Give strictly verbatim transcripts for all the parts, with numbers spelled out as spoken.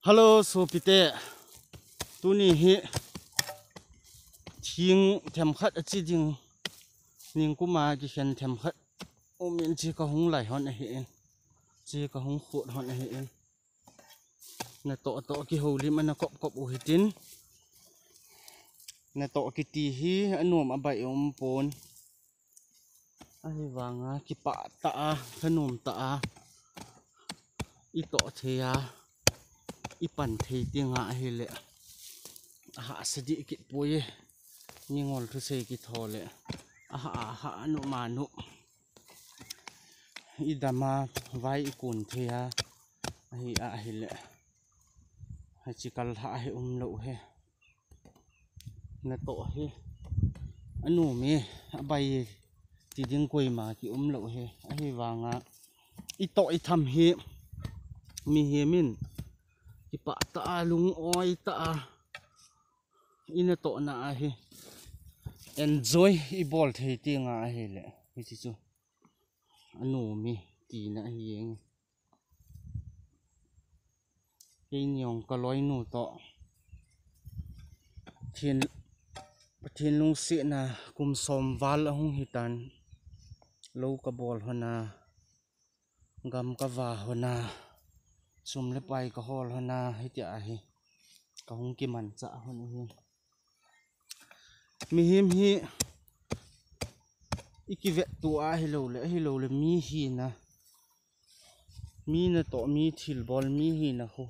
Hello, sopite. Tuni hi thing themkhat achi ding, ningkuma kikhen themkhat umin, chi kahung lai hon ahin, chi kahung khut hon ahin. Natoh toh kihoulim ana kop kop u hitin. Natoh kiti hi anom abai umpon. Ahivanga kipah tah a, thanom tah a itoh thei a, ipan thei tenga ahile, ahahsa dih kit poi e. Ningol thusei kitho le, aha, aha, anu manu idam a, vai ikun thei a, ahi ahile, hichi kal lha hi umlou hi. Natoh hi anom e, abai e ti ding koima kiumlou hi. Ahivanga itoh itham hi mihem in kipah tah a, lung-oi tah a, inatohna ahi enjoy ibol thei tenga ahile, hichi chu anom e tina ahi jeng. Keini jong kaloinu toh Pathen, Pathen lungsetna kum som val ahung hitan, lou kabol hon a, gam kava hon a, sum le pai kahol hon a, hitia hi kahung kimanchah hon ahi. Mihem hi ikivetto ahilou le, ahilou le mi hina, mi natoh, mi thilbol, mi hina khu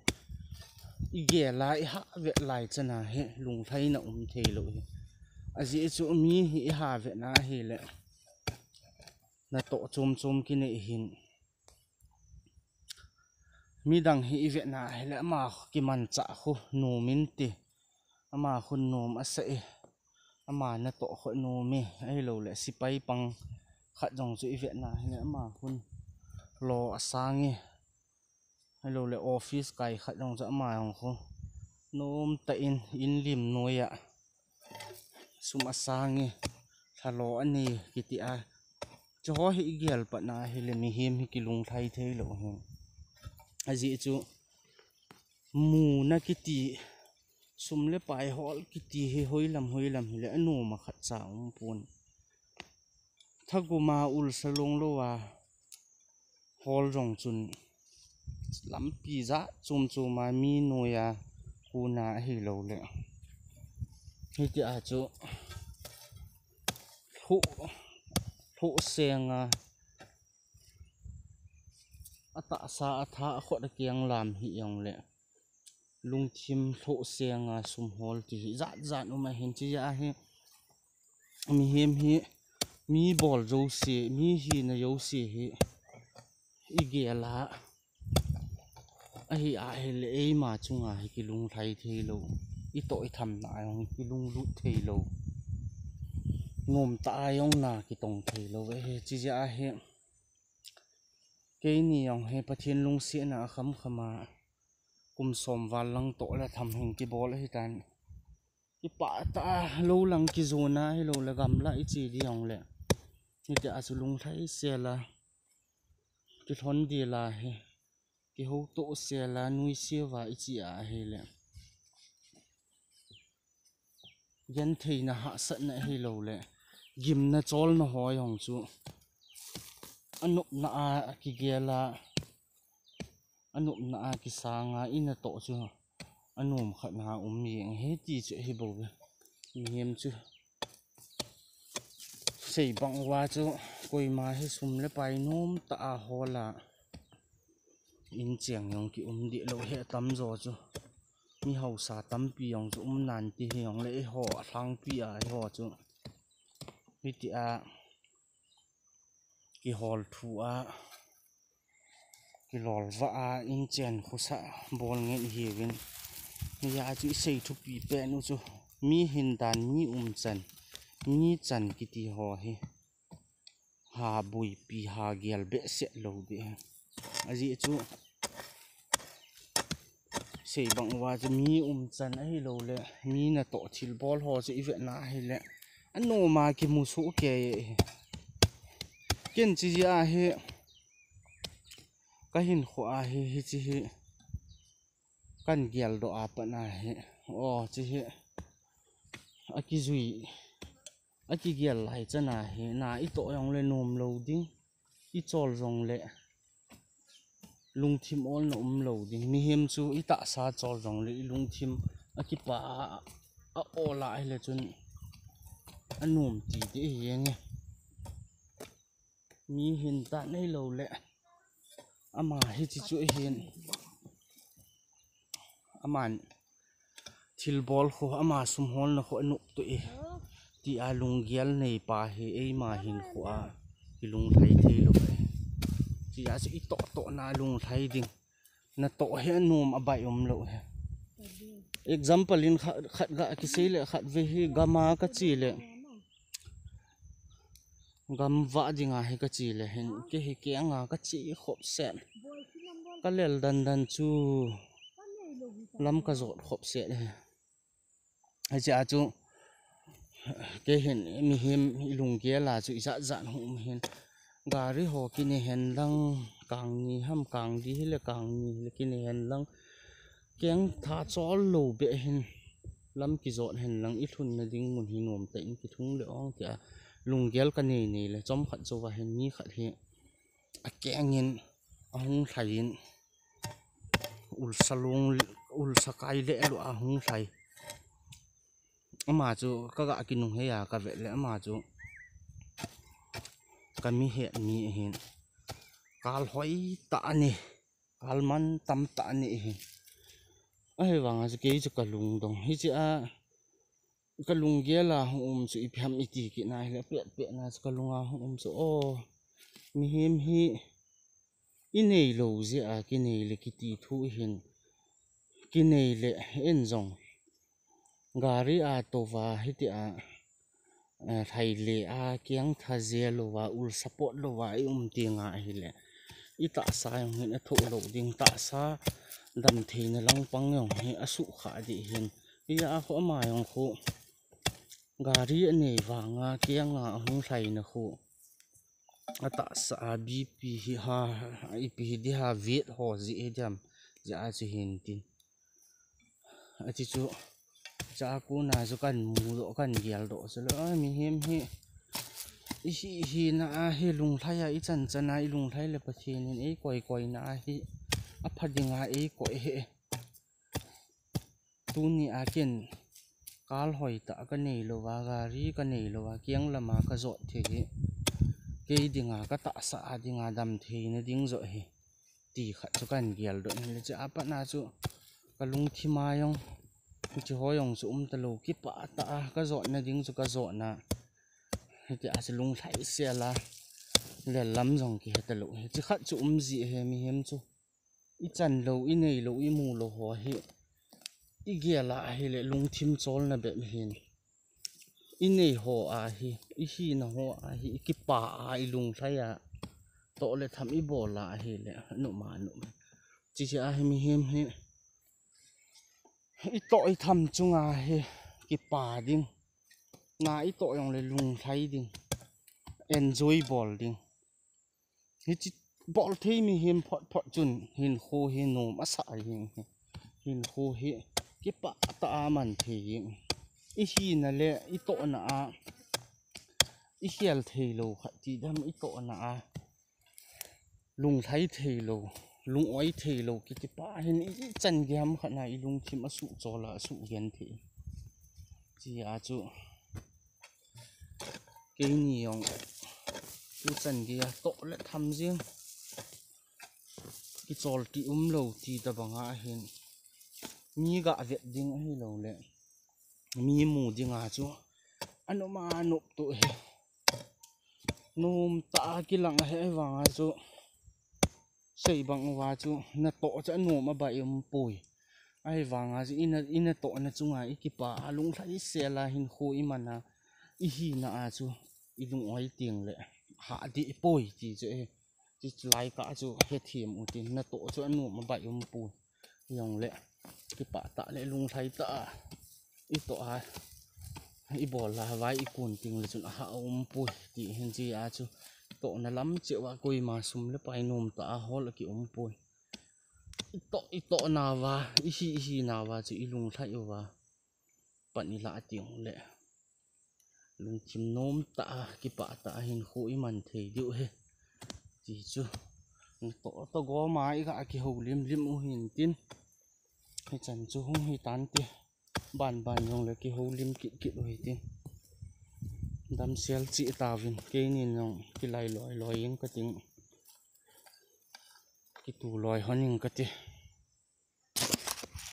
igel a, iha vet lai chana hi lunglhaina um theilou hi. Ajeh chu mi hi iha vetna ahile, natoh chom chom kinei hin, midang hi ivetna ahile ama kimanchah khu nom inte, ama khu nom asa e, ama natoh khu nom e, ahilou le sipai pang khat jong chu ivetna ahile ama khu lo asang e, ahilou le office kai khat jong chu ama jong khu nomtah in, in lim noiya sum asang e, lhalo anei kiti a, chuho hi igel patna ahile mihem hi kilunglhai theilou hi. Ajeh chu muna kiti, sum le pai hol kiti hi hoilam hoilam hile anom a khatcha umpon. Thagum a ulsa long lou a hol jong chun lampi jat chom chom a mi noiya kuna ahilou le, hitia chu lhoh, lhoh senga, atahsa atha akhut akeng lam hijong le, lungthim lhoh senga sum hol ti hi jat jat um ahin, chujeh a hi mihem hi mi bol jouse, mi hina jouse hi igel a, ahi ahile eima chunga hi kilunglhai theilou, itoh ithamna a jong kilunglut theilou, nomtah a jong na kitong theilou ahi. Chujeh a hi keini jong hi Pathen lungsetna a khamkham a kum som val lang toh le tham hin kibol ahitan, kipah tah a lou lang kijona ahilou le gamla iche ding jong le, hitia chu lunglhai sel a, kilhon dil a hi, kihoutoh sel a, nuisel a iche ahile, gentheina hahsatna ahilou le gimna cholna ho jong chu anopna a kigel a, anopna a kisang a, inatoh chu anom khatna um jeng e ti chu ahi bouve. Mihem chu sei bang uva chu koima hi sum le pai nomtah a hol a, incheng jong kium deh lou hi atamjo chu, mi hausa tampi jong chu um nante, hijongle eiho alhangpi a eiho chu hitia kihol thu a, kilolvah a, inchen khosah bol ngen ihiuvin. Hijeh a chu isei thupi pen u chu, mi hindan, mi umchan, mi chan kiti ho hi ha boipi, ha gel behseh lou ding. Ajeh chu sei bang uva chu mi umchan ahilou le mi natoh thilbol ho chu ivetna ahile, anom a kimu soh kei e. Ken chujeh a hi kahinkho a hi, hiche hi Kan geldoh a pat na hi, o, chi hi, a kijui, a kigel lai chan a hi, na i toh jong le nom lo ding, i chol jong le lungthim olna um lo ding. Mihem chu i tahsa chol jong le i lungthim a kipa a, a ol a hile chun a nom ti ti hi nge. Mi hin ta nei lo le ama hi chi chu hin. Aman thilbol khu ama sum holna khu a nop tu i. Ti a lunggel nei pa hi eima hin khu a i lunglhai thei lo e. Ti a chu i toh toh na lunglhai ding. Na toh hi a nom a bai um lo he. Example in khat, khat ga kisei le khat ve hi gam a ka chi le. Gam vah ding a hi ka chi le hin, kei hi keng a ka chi khop set. Ka lel dan dan chu lam ka jot khop set he. Hiche a chu, kei hin mihem i lunggel a chu i jat jat hung um hin. Gari ho kine hen lang, kang ni ham, kang li hile, kang ni hile kine hen lang. Keng tha chol lo beh hin lam kijot hen lang i lhunna ding mun hi nom tah in kilhung le ong tia lunggel ka nei nei le chomkhat chova hin mi khat hi a keng in a hung lhai in ulsa lung, ulsa kai le lo a hung lhai. Ama chu ka ga kinunghei a ka vet le ama chu ka mi het mi ahin kal hoi tah ani. Kal man tam tah ani hi. Ahivang a chu kei chu ka lungdong. Hiche a ka lunggel a hung um chu ipi ham i ti kit na hile pet pet na chu ka lung a hung um chu. O, mihem hi i nei lo jeh a kinei le kiti thu hin. Kinei le en jong. Gari a tou va hiti a, eh, lhai le a keng tha je lo va, ul support lo va i um ti nga hile. I tahsa jong hin a thoh lo ding, tahsa dam theina lang pang jong hi a sukha di hin. I a khu ama jong khu gari a nei vang a keng a hung lhaina khu. A tahsa a B P hi ha, ipi hi di ha vet ho ji e diam, ji a chu hin tin. A chi chu, cha ku na chu kan mu doh, kan gel doh chu lo, a mihem hi. I hi, i hina a hi lunglhai a, i chan chan a, i lunglhai le Pathen in ei koi koi na a hi. A pha ding a ei koi he. Tuni a ken kal hoi tah ka nei lo va, gari ka nei lo va, keng lam a ka jot thei hi. Kei ding a ka tahsa a ding a dam theina ding jo hi. Ti khat chu kan gel doh in le chu a pat na chu ka lungthim a jong, chu ho jong chu um ta lo, kipah tah a ka jotna ding chu ka jotna. Hiti a chu lunglhai sel a, lel lam jong kihe ta lo. Hichi khat chu um ji he mihem chu. I chan lo, i nei lo, i mu lo ho hi. I gel a hile lungthim cholna bep hin. I nei ho a hi, i hina ho a hi, i kipah a, i lunglhai a. Toh le tham i bol a hile, a nom a nom. Chi chi a hi mihem hi. I toh i tham chung a hi, kipah ding. Na i toh jong le lunglhai ding. Enjoy bol ding. Hichi bol thei mihem phot phot chun hinkho hi nom a sa jing hi. Hinkho hi kipah tah a man thei jing. I hina le i tohna a, i khel thei lo khat ti dam i tohna a. Lunglhai thei lo, lung-oi thei lo, kiti pa hin i, i chan gei ham khat na i lungthim a suh chol a, a suh gen thei. Chi a chu, keini jong, tu chan gei a toh le tham jing. Kichol ti um lo ti tabang a hin. Mi ga vet ding ahi lo le. Mi mu ding a chu. A nom a nop tu hi. Nom tah a kilang ahi vang a chu. Sei bang uva chu. Na toh chu a nom a bai um poi. Ahi vang a chu i na, i na tohna chunga i kipah a lunglhai sel a hinkho i man a. I hina a chu. I lung-oi teng le. Ha di poi ti chu e. Chi lai ka chu hethem u tin na toh chu a nom a bai um poi. Jong le. Kipah tah le lunglhai tah a. I toh a. I bol a vai i kun teng le chun a ha um poi. Ti hin chi a chu. Tohna lam cheh uva koima sum le pai nom tah a hol a ki um poi. Itoh itoh nauva, ihi ihi nauva chu ilung lhai uva, pan ilah teng uleh lungthim nom tah a, kipah tah a hinkho iman thei diu ahi. Ti chu natoh toh gom a iga kihoulim lim u hintin, hichan chu hung hitante. Ban ban jongle kihoulim kit kit u hitin. Damsel cheh tauvin, keinin jong kilai loi loi ing kating, kitu loi hon ing kati.